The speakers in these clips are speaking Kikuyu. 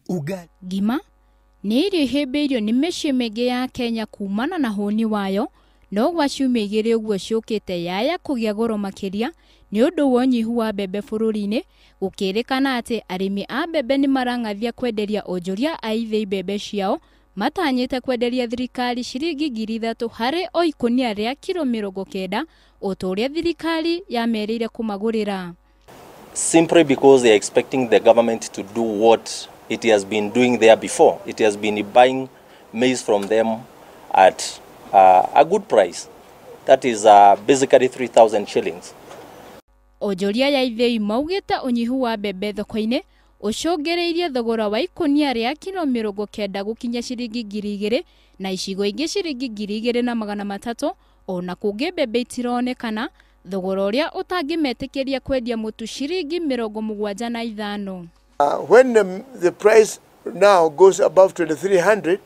Ugali. Ngima nĩ irio ihĩmbĩirio nĩ mĩciĩ mĩingĩ ya Kenya kumana na hũni wayo, no gwa ciumia igĩrĩ ũguo ciũkĩte yaya kũgĩa goro makĩria nĩ ũndũ wa ũnyihu wa mbembe bũrũri-inĩ, gũkĩrĩkana atĩ arĩmi a mbembe nĩ marang'athia kwenderia onjoria a ithĩi mbembe ciao matanyĩte kwenderia thirikari ciringi 3,000 harĩ o ikũnia rĩa kiro 90 o ta ũrĩa thirikari yamerĩire kũmagũrĩra. Simply because they are expecting the government to do what it has been doing there before. It has been buying maize from them at a good price. That is basically 3,000 shillings. Onjoria ya ithĩi maugĩte ũnyihu wa mbembe thoko-inĩ ũcũngĩrĩirie thogora wa ikũnia rĩa kiro 90 gũkinya ciringi 2,000 na icigo ingĩ ciringi 2,300 ona kũngĩ mbembe itironekana, thogora ũrĩa ũtangĩmetĩkĩria kwendia mũtu ciringi 75. When the price now goes above 2,300,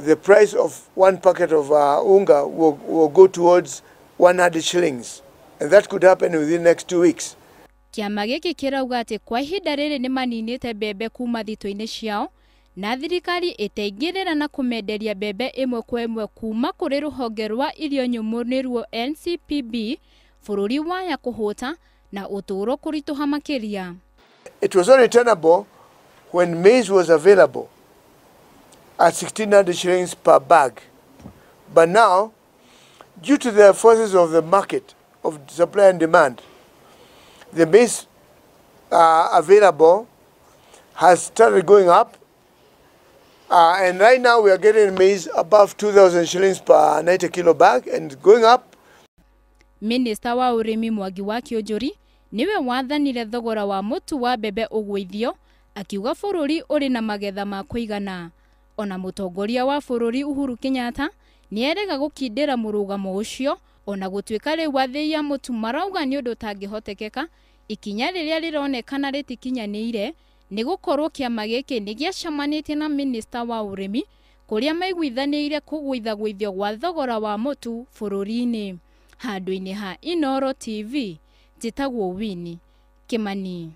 the price of one packet of unga will go towards 100 shillings, and that could happen within the next 2 weeks. Kĩama gĩkĩ kĩrauga atĩ kwa ihinda rĩrĩ nĩ maninĩte mbembe kuma thitũ-inĩ ciao na thirikari ĩtaingĩrĩra na kũmenderia mbembe ĩmwe kwa ĩmwe kuma kũrĩ rũhonge rwa irio nyũmũ nĩruo NCPB, bũrũri waya kũhũta na ũtũũro kũritũha makĩria. It was only tenable when maize was available at 1,600 shillings per bag. But now, due to the forces of the market, of supply and demand, the maize available has started going up. And right now we are getting maize above 2,000 shillings per 90 kilo bag and going up. Minister wa ũrĩmi Mwangi wa Kĩũnjũri niwe wathanire thogora wa mũtu wa mbembe ũgũithio, akiuga bũrũri ũrĩ na magetha ma kũigana. Ona mũtongoria wa bũrũri Uhuru Kenyatta nĩerega gũkindĩra mũrũgamo ũcio, ona gũtuĩka rĩu athĩi a mũtu marauga nĩ ũndũ ũtangĩhotekeka, ikinya rĩrĩa rĩronekana rĩtikinyanĩire nĩ gũkorwo kĩama gĩkĩ nĩ gĩacemanĩtie na minista wa ũrĩmi kũrĩa maiguithanĩire kũgũithagũithio gwa thogora wa mũtu bũrũri-inĩ. Handũ-inĩ ha Inooro TV, njĩtagwo Winnie Kimani.